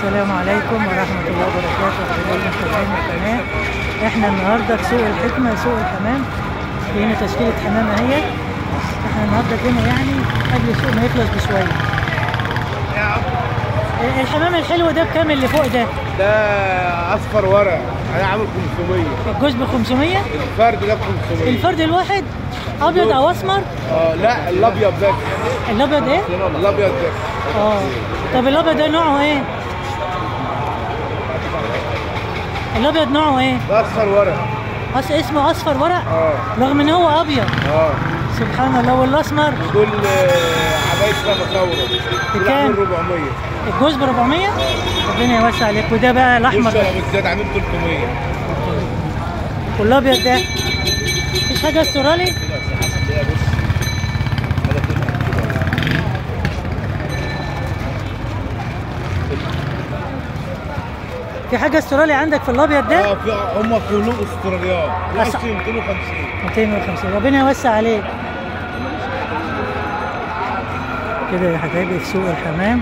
السلام عليكم ورحمة الله وبركاته. حبايبي متابعين القناة، احنا النهارده في سوق الحكمة، سوق الحمام. في هنا تشكيلة حمام اهي. احنا النهارده جينا يعني قبل السوق ما يخلص بشوية. الحمام الحلو ده بكام اللي فوق ده؟ ده اصفر ورق، انا عامل 500. الجوز ب 500؟ الفرد ده ب 500. الفرد الواحد ابيض او اسمر؟ لا الابيض بس. الابيض ايه؟ الابيض بس. طب الابيض ده نوعه ايه؟ الابيض نوعه ايه؟ ده اصفر ورق. اسمه اصفر ورق؟ رغم ان هو ابيض. سبحان الله. والاسمر؟ دول عباية مصوره. بكام؟ 400. الجوز ب 400؟ ربنا يوسع عليك. وده بقى الاحمر ده بالذات عامل 300. والابيض ده؟ مفيش حاجة استرالي؟ في حاجة استرالي عندك في الابيض ده؟ في هم كلهم استراليات. 250. 250. ربنا يوسع عليك. كده يا حبايبي في سوق الحمام.